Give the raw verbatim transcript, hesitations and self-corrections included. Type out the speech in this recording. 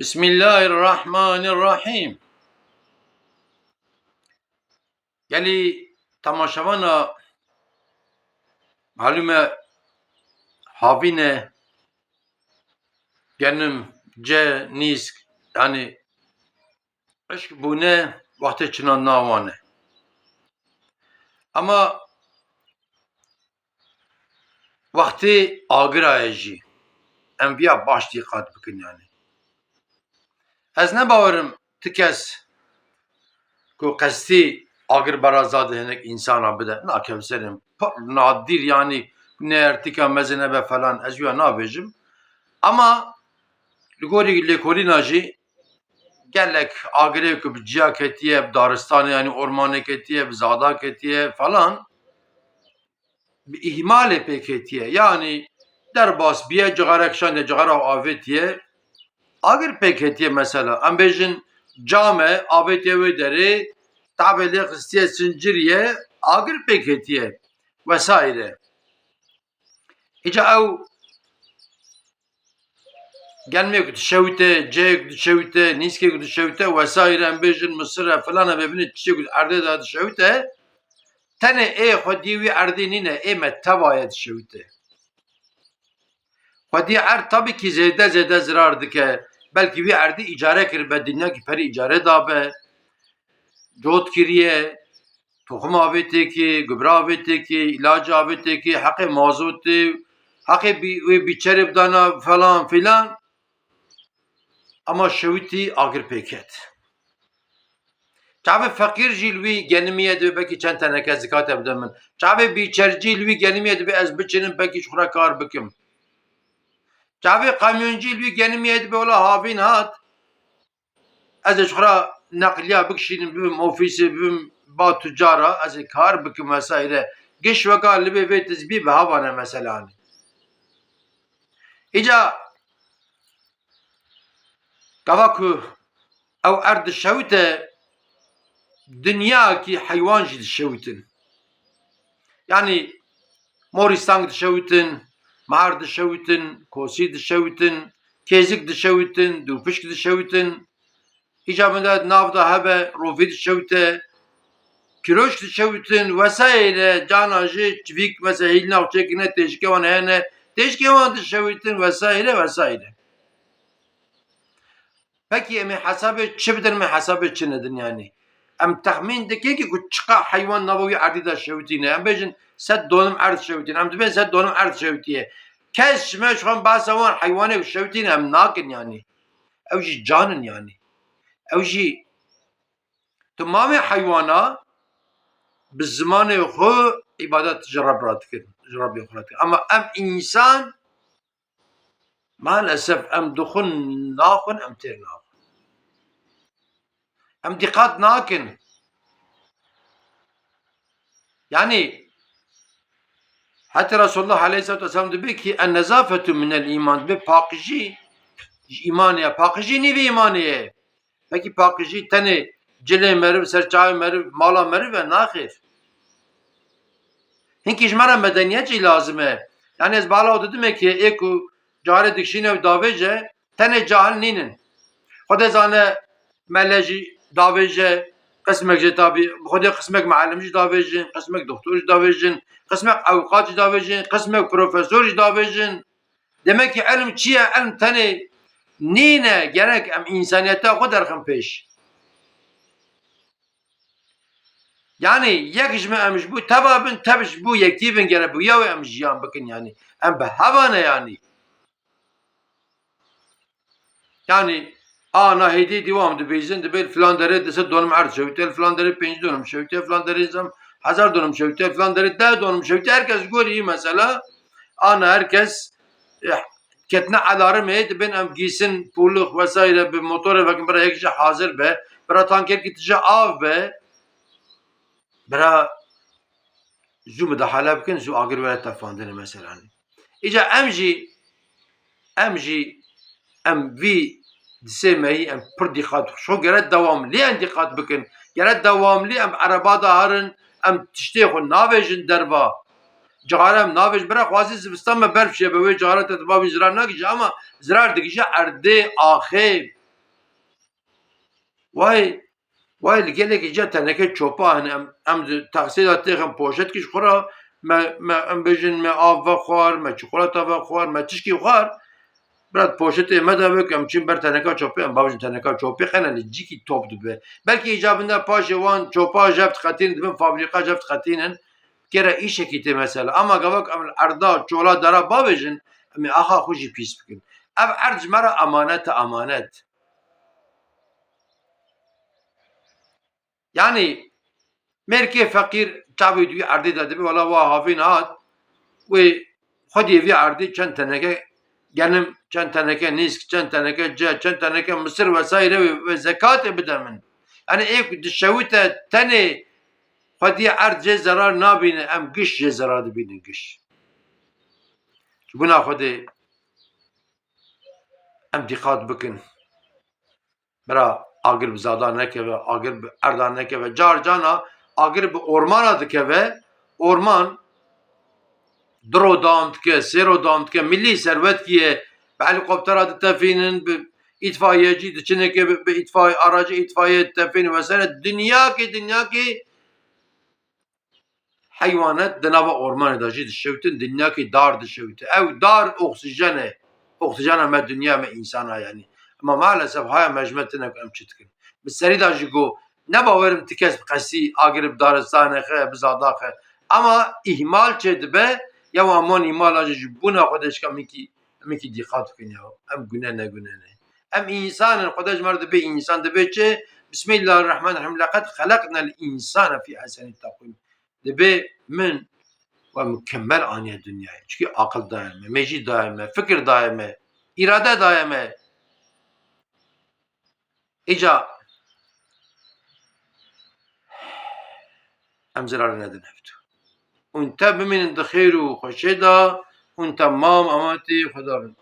Bismillahirrahmanirrahim. Gelî temaşevana, malûm e, havîn e, genim, ce, nîsk, yanî, eşq bûne wextê çinan nawan e. Ama wextê agira ye jî. Em viya baş dîqat bikin yanî. Ez ne bawerim ti kes ku qestî agir bera zadê hinek însana bide. Nakeve serê min. Pir nadir yanî ne ertîka mezin nebe falan ez wîya nabêjim. Ama li gorî lêkolîna jî gelek agirê ku bi ciya ketiye, bi daristanê yanî ormanê ketiye, bi zada ketiye falan, bi îhmalê pê ketiye. Yanî derbas biye, cixarek şande cixara avêtiye, agir pê ketiye mesela. Em bêjin cam e, avêtiye wê derê, tavê lê xistiye, sinciriye, agir pê ketiye vesaire. Îca ew genmêk dişewite, ceyek dişewite, nîskek dişewite vesaire, em bêjin misir e, filan e, bibîne tiştêk erdê de dişewite, tenê ê xwediyê wî erdê nîne, ê me teva ye dişewite. Xwediyê erd tabii ki zêde zêde zirar dike. Belkî wî erdî îcare kiribe, dinya ki perî îcare dabe, cot kiriye, toxim avê têkê, gubra avê têkê, îlac avê têkê, heqê mazotê, heqê bî-, wê bîçerê bidana falan filan. Ama şewitî agir pê ket. Çavê feqîr jî li wî genimî ye, divê belkî çend teneke zikate bide min. Çavê bîçercî li wî genimî ye, divê ez biçinim belkî ji xwe re kar bikim. Çavê kamyoncî li wî genimî ye, divê wela havîn hat, ez ê ji xwe re neqliya bikişînim, bibim ofîsê, bibim ba tucara, ez ê kar bikim vesaire. Giş weka li vê vê tizbî bi hev ane mesela. Îca gava ku ew erd dişewite, dinyakî heywan jî dişewitin. Yanî morî stang dişewitin, mar dişewitin, kosî dişewitin, kêzik dişewitin, dûpişk dişewitin. Îca min de nav da hebe, rovî dişewite, kiroç dişewitin, vesaire, cana jî çivîk, mesela hîl navçeyekî ne têjikê wan hene, têjikê wan dişewitin, vesaire, vesaire. Pekî em ê hesabê çi bidin, em ê hesabê çi nedin yanî? Em texmîn dikin ki ku çiqa heywan nava wî erdî de şewitîne. Em bêjin sed donim erd şewitîne. Em dibên sed donim erd şewitiye. Kes ji me ji xwe behsa wan heywanê ku şewitîne em nakin yanî. Ew jî can in yanî. Ew jî timamê heywana bi zimanê xwe îbadet ji Reb re dikin, ji Rebbê xwe re dikin. Ama em însan, maalesef em dixwin naxwin, em têr naxwin. Em dîqat nakin. Yanî, heta Resulullah aleyhissalatu vesselam dibe ki, "En nezafetu minel îman", dibe paqijî ji îmanê ye. Paqijî nîvê îmanê ye. Pekî paqijî tenê cilê meriv, ser çavê meriv, mala meriv e? Naxêr. Hinkî ji me re medeniyet jî lazim e. Yanî ez bala didime ki ê ku carê dikişîne û davêje, tenê cahil nînin. Xwedê zane mele jî davêje, qismek jê tabî, Xwedê qismek muallim jî davêjin, qismek doktor jî davêjin, qismek ewqat jî davêjin, qismek profesor jî davêjin. Demek ki ilm çi ye? Ilm tenê nîne, gerek em însaniyeta xwe derxin pêş. Yanî yek ji me em ji bo teva bin, tev ji bo yekî bin, gere bi wî ya wê em jiyan bikin yanî. Em bi hev ane yanî. Yanî, a, na hêdî dî wan dibêjin, dibê li filan derê du sed donim erd şewite, li filan derê pênc donim şewite, filan derê zam hezar donim şewite, filan derê deh donim şewite, her kes ji gorî wî mesela, ana her kes, eh, ketine alarmê, dibên em gîsin, pûlix vesaire bi motorê vekin, bira yek jî hazir be, bira tankerkî tije av be, bira zû midahale bikin, zû agir were tefandinê mesela. Îca em jî, em jî, em vî di sê mehî em pir dîqat, xwe gere dewamlî em dîqat bikin. Gere dewamlî em ereba de herin, em tiştê xwe navêjin derva. Cixare em navêjin, bira xwazî zivistan me berf çêbe, wê cixare te diba wî zirar nakije, ama zirar dikije erdê, axê. Wayê, wayê li gelekî ca teneke çopa hene, em, em di taksê de têxin poşetkî ji xwe re, me, me, em bêjin me av vexwar, me çikolata vexwar, me tişkî xwar. Bira di poşetê me de bik, em çin ber teneka çopê, em bavêjin teneka çopê qene li cîkî top dibe. Belkî îcabinde paşê wan çopa jev diqetînin, dibin fabrîqa jev diqetînin. Kere îşekî tê mesela. Ama gavak em li erda, çola, dera bavêjin, em ê axa xwe jî pîs bikin. Ev erd ji me re emanet e, emanet. Yanî mêrkê feqîr çavê di wî erdê de dibe, wela wa havîn hat, wê xwediyê vî erdê çend teneke genim, çend teneke nîsk, çend teneke ce, çend teneke misir vesaire wê, wê zekatê bide min. Yanî ê ku dişewite tenê xwediyê erd jê zerar nabîne, em giş jê zerar dibînin, giş. Ji bona Xwedê em dîqat bikin. Bira agir bi zada nekeve, agir bi erda nekeve. Car cana agir bi ormana dikeve. Orman du ro dam dike, sê ro dam dike. Milî servet kiye. Bi helîkoptera ditefînin, bi îtfaiyecî diçineke, bi, bi îtfaiye, aracê îtfaiye ditefînin vesaire. Dinyakê, dinyakê heywanet di nava ormanê de jî dişewtin, dinyakî dar dişewite. Ew dar oksîjen e. Oksîjena me, dinya me, însana yanî. Ama maalesef haya me ji me tine ku em çi dikin. Bi serî de jî got, ne bawerim ti kes bi qesî agir bi daristanê xe, bi zada xe. Ama îhmal çê dibe, ya wan wan îhmala jî ji bona Xwedê şika min kî Em ê kî dîqat bikin ya. Em gune ne gune ne. Em însan in. Xwedê ji me re dibe însan, dibe çi? Bismillahirrahmanirrahîm. Leqed xeleqnel însane fî ehsenî teqwîm. Dibe min we mukemmel aniye dinyayê. Çikî aqil daye me, mejî daye me, fikir daye me, îrade daye me. Îca em zirarê nedin hevdû. Hûn tev bimînin di xêr û xweşê de, hûn temam amatî Xweda bin.